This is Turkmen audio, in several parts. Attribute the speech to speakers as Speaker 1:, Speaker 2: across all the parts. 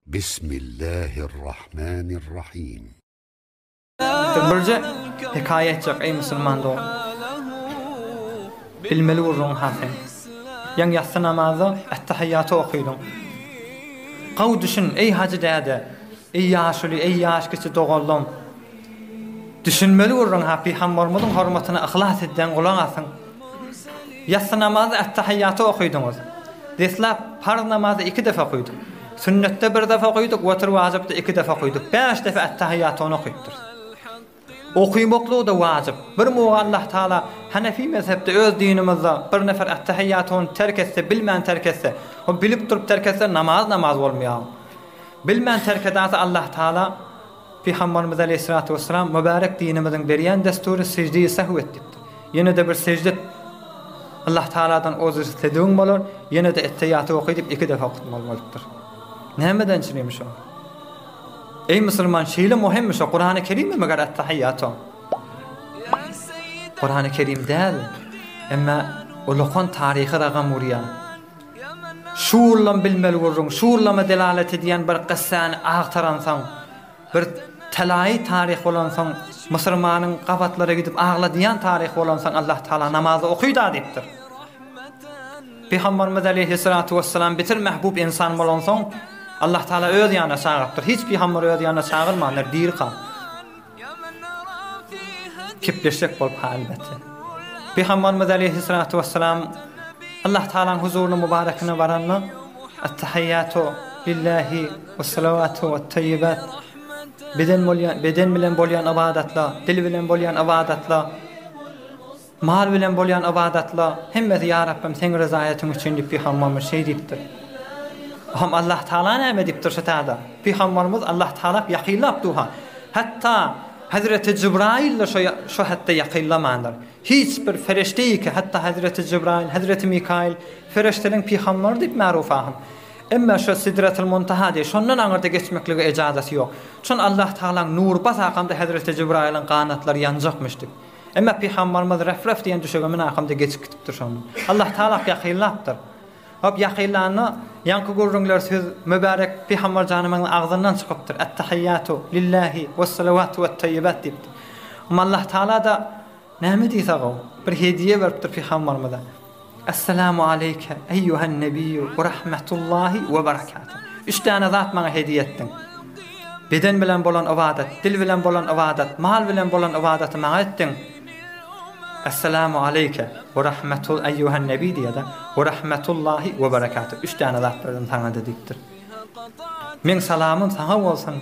Speaker 1: Bismillahirrahmanirrahim.
Speaker 2: Birje hekaýa aýtjak eý musulman dogan. Bilmeli gürrüň ha sen. Ýaň ýassy namazda Ättahyýaty okydyň. Gowy düşün eý hajy däde, eý ýaşuly, eý ýaş kiçi doganlam. Düşünmeli gürrüň ha pygambarymyzyň hormatyna yhlas edýän gulak asyň. Ýassy namazy Ättahyýaty okydyňyz. Deslap parz namazy iki defa okydyk. Sünnetde bir defa okydyk, wetr wajypda iki defa okydyk. Bäş defa Ättahyýatyny okypdyrys. Okymaklygy-da wajyp. Bir muga Allah Taala Hanefi mezhepde öz dinimizde bir nefer Ättahyýatyny terk etse, bilmän terk etse, o bilip durup terk etse namaz namaz bolmaýar. Bilmän terk edase Allah Taala Pygamberimiz aleýhissalatu wessalam mübärek dinimiziň berýän dessury sejdeýi sehw et diýipdir. Ýene-de bir sejde et. Allah Tagaladan ozur isledigiň bolar, ýene-de etteýaty oky diýip iki defa okutmaly bolupdyr. Nämeden çynymy şo? Eý musulman şeýle muhimmi şo Kurany Kerimmi meger ettehiýato? Kurany Kerim däl. Emma ulakan taryhy ragam urýar. Şullam bilmeli gürrüň, şullama delalet edýän bir kyssany agtaransoň, bir telaýy taryh bolansoň, musurmanyň gabatlara gidip agladýan taryh bolansoň Allah Tagala namazy oky-da diýipdir. Pygamberimiz aleýhissalatu wessalam bitir mähbub ynsan bolansoň, Allah Tagala öz ýanyna çagyrypdyr. Hiç pygamber öz ýanyna çagyrmandyr, dirikä. Kepleşjek bolup ha elbetde. Pygamberimiz aleýhissalatu wessalam Allah Tagalaň huzuryna mübarekine baranda Attahiýatu lillahi wessalawatu wettaýýibat beden bolýan beden bilen bolýan ybadatlar, dil bilen bolýan ybadatlar Mal bilen bolýan ybadatla hemmesi ýa Rabbym seň rezaýatyň üçin diýip pygambarymyz şeý diýipdir. Ohm Allah Taala näme diýipdir şu tada? Pygambarymyz Allah Taalak ýakynlap duha. Hatda Hazreti Jibraýyl-da şo şo hetde ýakynlamandyr. Hiç bir fereşteýi ki hatda Hazreti Jibraýyl, Hazreti Mikaýyl fereşteleň pygambary diýip maruf ahym. Emma şo Sidretul Muntaha diýip şondan aňyrda geçmeklige ejazasy ýok. Çün Allah Taalaň nury basakamda Hazreti Jibraýylyň ganatlary ýanjakmyş diýip. Emma Pygambarymyz Refref diýen düşege münakamda geçip gidipdir şonda. Allah Taala ýakynlapdyr. Hop ýakynlanda ýaňky gürrüňler söz mübärek Pygambar janymyzyň agzyndan çykypdyr. Ettehiýatu lillahi wessalawatu wettaýýibat diýipdir. Amma Allah Taala-da näme diýse gowy, bir hediýe beripdir Pygambarymyza. Essalamu aleýke eýýuhen nebiýu we rahmetullahi we berekatuh. Üç däne zat maňa hediýe etdiň. Beden bilen bolan ybadat, dil bilen bolan ybadat, mal bilen bolan ybadaty maňa etdiň. Essalamu aleýke we rahmetul eýýuhen nebi diýýär-de, we rahmetullahi we berekatuh. Üç däne zat berdim saňa-da diýipdir. Meň salamym saňa bolsun,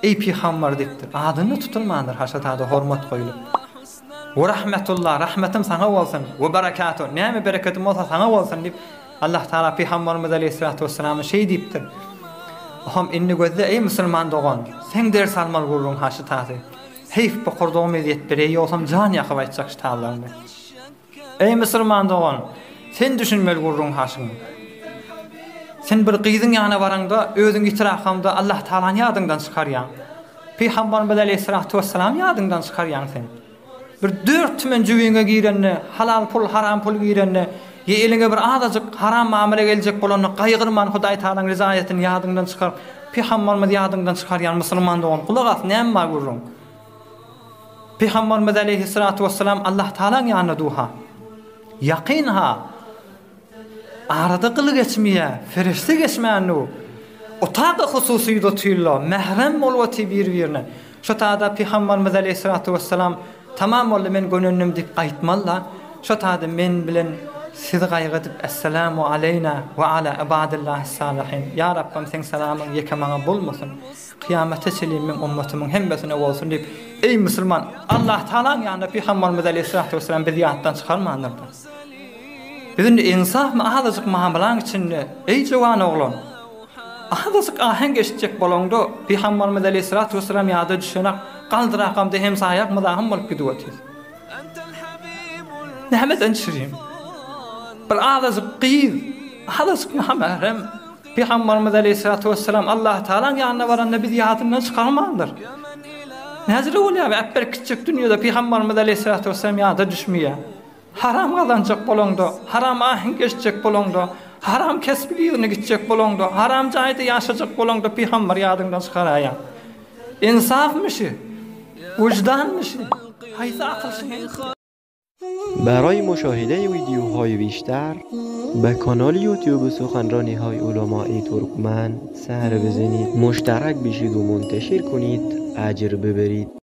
Speaker 2: eý pygamber diýipdir. Adyny tutulmandyr haşa-tada hormat goýlup. We rahmetullah, rahmetim saňa bolsun, we berekatuh, näme bereketim bolsa saňa bolsun diýip, Allah Tagala Pygamberimiz aleýhissalatu wesselama şeý diýipdir. Oham indi gözle eý musulman dogan, seň ders almaly gürrüň ha şu tazy. Heýf bokurdagym ezýet bereý ýogsam jan ýakyp aýtjak şu tazlaryňy. Eý musulman dogan, sen düşünmeli gürrüň ha şuny. Sen bir gyzyň ýanyna baraňda özüňi ýitir akamda Allah Tagalany ýadyňdan çykarýaň. Pygamberimiz aleýhissalatu wessalamy ýadyňdan çykarýaň sen. Bir dört tümen jübiňe girende, halal pul, haram pul girende, ýa eliňe bir azajyk haram mamla geljek bolanda gaýgyrman Hudaý Tagalaň rizaýatyny ýadyňdan çykaryp, Pygamberimizi ýadyňdan çykarýan musulman dogan, gulak as, näme bar gürrüň? Pygamberimiz aleýhissalatu wessalam Allah Tagalaň ýanynda duha. Ýakyn ha. Arada gyl geçmeýär, ferişde geçmän dur. Otaga hususyda otyrlar, mährem bolup otyr bir-birine. Şo tada Pygamberimiz aleýhissalatu wessalam Tamam boldy, men gönendim diýip gaýtmaly-da. Şo tada men bilen sizi gaýgy edip Essalamu aleýna we ala ibadillahis-salihin. Ýa Rabbym seň salamyň ýeke maňa bolmasyn. Kyýamata çenli meň ummatymyň hemmesine bolsun diýip, eý musulman, Allah Tagalaň ýanynda Pygamberimiz aleýhissalatu wessalam bizi ýatdan çykarmandyr-da. Biz indi ynsapmy azajyk mamlaň içinde, eý juwan oglan, azajyk aheň eşitjek bolaňda, Pygamberimiz aleýhissalatu wessalam ýada düşenak, galdyrakamda hemsaýak myzahym bolup gidip otyrys. Nämeden çürim? Bir azajyk gyz, azajyk namährem Pygamberimiz aleýhissalatu wessalam Allah Tagalaň ýanyna baranda bizi ýadyndan çykarmandyr. Näjele bolýar, äpber kiçijik dünýede Pygamberimiz aleýhissalatu wessalam ýada düşmeýär. Haram gazanjak bolaňda, haram aheň eşitjek bolaňda, Haram kesbiň yzyna gitjek bolaňda, haram jaýda ýaşajak bolaňda pygambary ýadyňdan çykaraýýaň. Ynsapmy şü? Wyždanmy şü? Haýsy akyl şuny etdi?
Speaker 3: برای مشاهده ویدیوهای بیشتر به کانال یوتیوب سخنرانی های علمای ترکمن سر بزنید مشترک بشید و منتشر کنید اجر ببرید.